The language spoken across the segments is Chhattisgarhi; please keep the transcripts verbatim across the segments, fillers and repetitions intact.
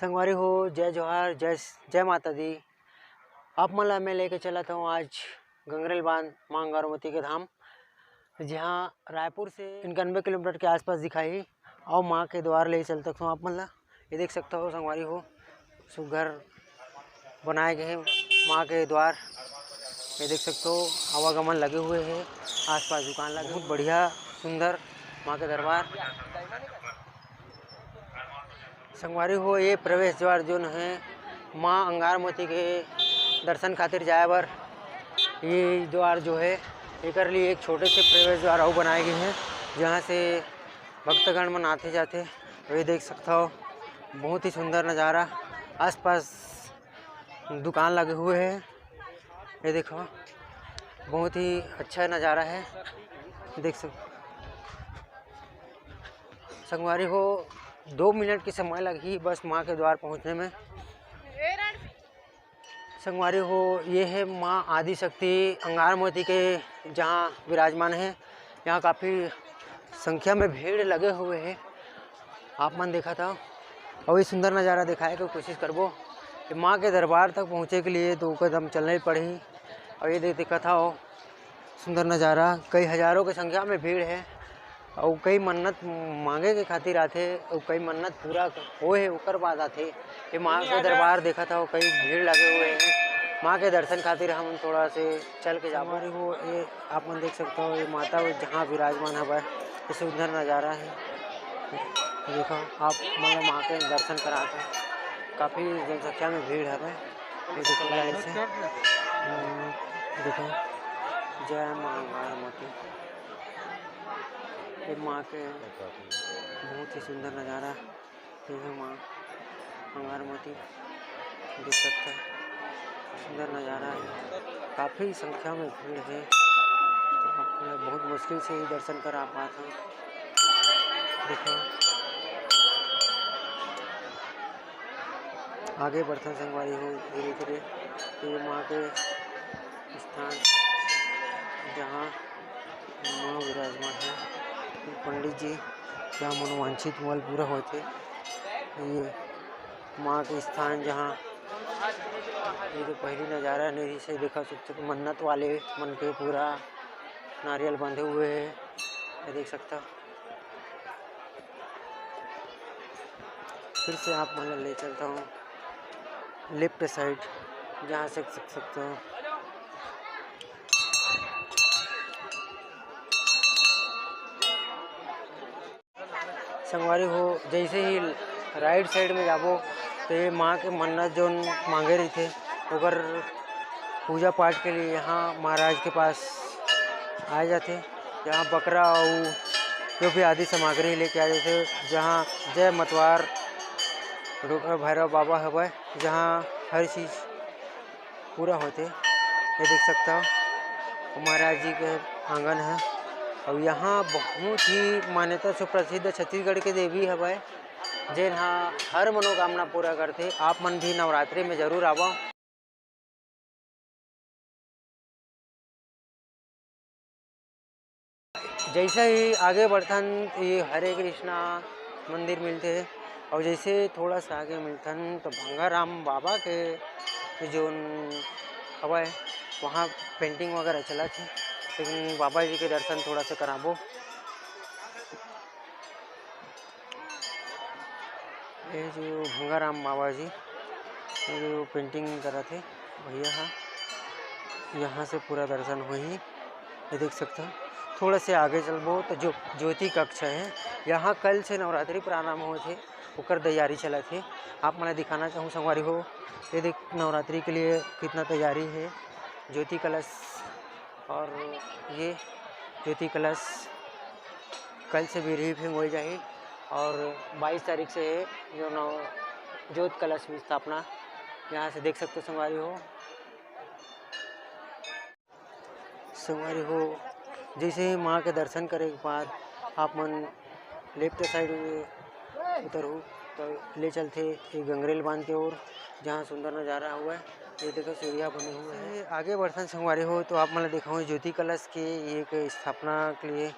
संगवारी हो, जय जोहार, जय, जय माता दी। आप मन ला मैं लेके चलत हूँ आज गंगरेल बांध माँ अंगारमती के धाम, जहाँ रायपुर से इक्यानवे किलोमीटर के आसपास दिखाही। अउ माँ के द्वार ले चलत हूँ आप मन ला। ये देख सकता हो संगवारी हो, सुघर बनाए गए हे माँ के द्वार। ये देख सकते हो, आवागमन लगे हुए हैं, आसपास दुकान लगे, बहुत बढ़िया, सुंदर माँ के दरबार। संगवारी हो, ये प्रवेश द्वार जोन है माँ अंगारमती के दर्शन खातिर जाए बर, ये द्वार जो है, एकर लिए एक छोटे से प्रवेश द्वार अउ बनाए गए हैं, जहाँ से भक्तगण मन आथे जाथे। ये देख सकता हो, बहुत ही सुंदर नज़ारा। आसपास दुकान लगे हुए हैं, ये देखो, बहुत ही अच्छा नज़ारा है। देख सक संगवारी हो, दो मिनट के समय लगही बस माँ के द्वार पहुँचने में। संगवारी हो, ये है माँ आदिशक्ति अंगारमती के, जहाँ विराजमान है। यहाँ काफ़ी संख्या में भीड़ लगे हुए हैं, आप मन देखा था। अउ ये सुंदर नज़ारा दिखाए के कोशिश करबो कि माँ के दरबार तक पहुँचे के लिए तो कदम चलना ही पड़ही। अउ ये देख, देखा था, सुंदर नज़ारा, कई हजारों के संख्या में भीड़ है। अउ कई मन्नत मांगे के खातिर आथे, अउ कई मन्नत पूरा होए हे, ओकर बाद आथे। ये माँ के दरबार देखत हव, कई भीड़ लगे हुए हैं। माँ के दर्शन खातिर हम थोड़ा से चल के जाबो। संगवारी हो, ये आप मन देख सकता हो, ये माता जहाँ विराजमान हवय, ये सुंदर नज़ारा है। देखो, आप मन ला माँ के दर्शन करात हव, काफ़ी जनसंख्या में भीड़ हवय। ये देखो, लाइन से, हम्म, देखो, जय माँ अंगारमती। ये माँ के बहुत ही सुंदर नज़ारा, ये है माँ अंगारमती, देख सकते हैं, सुंदर नज़ारा है। काफ़ी संख्या में भीड़ है, तो आप बहुत मुश्किल से ही दर्शन करा पाते हैं। देखो, आगे बढ़थन संगवारी हो धीरे धीरे। ये माँ के स्थान, जहाँ माँ विराजमान है। पंडित जी, जहाँ मनोवांछित मल पूरा होथे। ये माँ के स्थान, जहाँ ये तो पहली नज़ारा नहीं से देखा सकते, मन्नत वाले मन के पूरा नारियल बंधे हुए हैं, ये देख सकता। फिर से आप मन ला ले चलता हूँ लेफ्ट साइड, जहाँ से देख सकते हो। संगवारी हो, जैसे ही राइट साइड में जाबो, तो ये माँ के मन्नत जोन मांगे रहिथे, ओकर पूजा पाठ के लिए यहाँ महाराज के पास आए जाथे। यहाँ बकरा अउ जो भी आदि सामग्री लेके आए जाथे, जहाँ जय मतवार रु-, भैरव बाबा हवय, जहाँ हर चीज पूरा होथे। ये देख सकता हो, महाराज जी के आंगन है। अउ यहाँ बहुत ही मान्यता से प्रसिद्ध छत्तीसगढ़ के देवी हवय, जेन ह हर मनोकामना पूरा करथे। आप मन भी नवरात्रि में जरूर आवव। जैसे ही आगे बढ़थन, ये हरे कृष्णा मंदिर मिलथे, और जैसे थोड़ा सा आगे मिलथन, तो भंगाराम बाबा के जोन हवय, वहाँ पेंटिंग वगैरह चलत हे, लेकिन बाबा जी के दर्शन थोड़ा सा कराबो। ये जो भंगाराम बाबा जी, ये जो पेंटिंग करत हे भैया हा, यहाँ से पूरा दर्शन होही। ये देख सकते हो, थोड़ा से आगे चलबो तो जो ज्योति कक्ष है, यहाँ कल से नवरात्रि प्रारंभ होत हे, ओकर तैयारी चलत हे। आप मन ला दिखाना चाहूँ संगवारी हो, ये देख नवरात्रि के लिए कितना तैयारी है। ज्योति कलश, और ये ज्योति कलश कल से बिरही फिंगोई जाही और बाईस तारीख से जो नौ ज्योत कलश की स्थापना यहाँ से देख सकते हो संगवारी हो। संगवारी हो, जैसे ही माँ के दर्शन करे के बाद आप मन लेफ्ट साइड में उतरहू तो ले चलथे ये गंगरेल बांध के ओर, जहाँ सुंदर नज़ारा हुआ है। ये देखो सीढ़िया बने हुए हैं। आगे बढ़थन संगवारी हो तो आप मन ला दिखाऊँ ज्योति कलश के एक स्थापना के लिए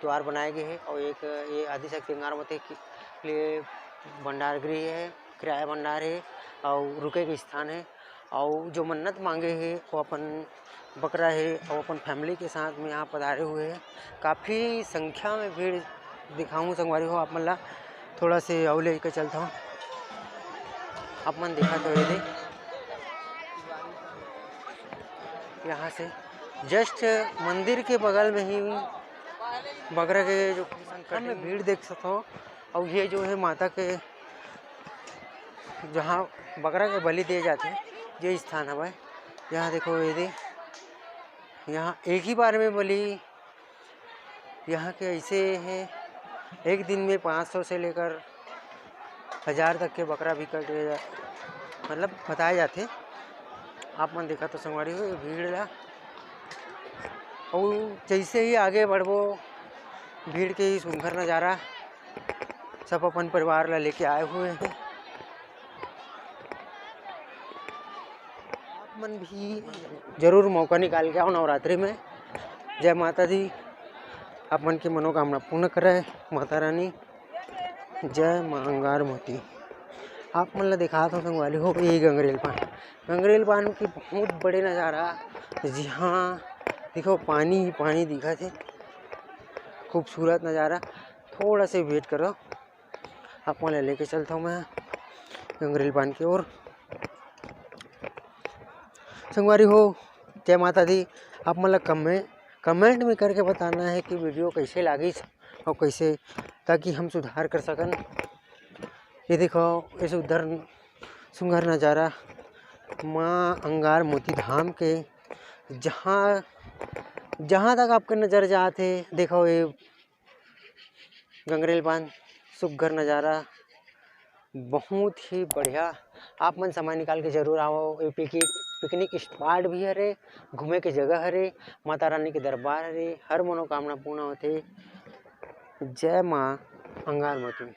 द्वार बनाए गए हैं और एक ये आदिशक्ति अंगारमती के लिए भंडार गृह है। किराया भंडार हे अउ रुके के स्थान हे। अउ जो मन्नत मांगे हे, वो अपन बकरा हे अउ अपन family के साथ में यहाँ पधारे हुए हे। काफ़ी संख्या में भीड़ दिखाऊँ संगवारी हो आप मन ला, थोड़ा से अउ लेके चलता हूँ। आप मन देखा तो ये दे, यहाँ से just मंदिर के बगल में ही बकरा के जो संकट में भीड़ देख सकते हो। और ये जो है माता के जहाँ बकरा के बलि दिए जाते हैं, ये स्थान हवय। यहाँ देखो ये दे, यहाँ एक ही बार में बलि यहाँ के ऐसे है, एक दिन में पाँच सौ से लेकर हज़ार तक के बकरा भी कट, मतलब बताए जाते। आप मन देखा तो संगवारी हो ये भीड़ ला, और जैसे ही आगे बढ़बो, भीड़ के ही सुंदर नज़ारा, सब अपन परिवार ला लेके आए हुए हैं। आप मन भी जरूर मौका निकाल के आओ नवरात्रि में। जय माता दी, आप मन के मनोकामना पूर्ण करे माता रानी। जय माँ अंगार मोती। आप मन ला दिखात हो संगवारी हो, ये गंगरेल पान, गंगरेल पान के बहुत बड़े नज़ारा। जी हाँ, देखो पानी ही पानी दिखत हे, खूबसूरत नज़ारा। थोड़ा से wait करो, आप मन ला लेके चलता हूँ मैं गंगरेल पान की ओर। संगवारी हो, जय माता दी। आप मन ला कमे-, comment में करके बताना है कि video कैसे लागिस और कैसे, ताकि हम सुधार कर सकन। ये देखो, ये सुंदर, सुंदर नज़ारा माँ अंगार मोती धाम के, जहाँ, जहाँ तक आपके नज़र जात हे, देखो ये गंगरेल बांध, सुग्घर नज़ारा, बहुत ही बढ़िया। आप मन समय निकाल के जरूर आओ। ये पिकनिक, picnic spot भी हरे, घूमे के जगह हरे, माता रानी के दरबार हरे, हर मनोकामना पूर्ण होथे। जय माँ अंगार मोती।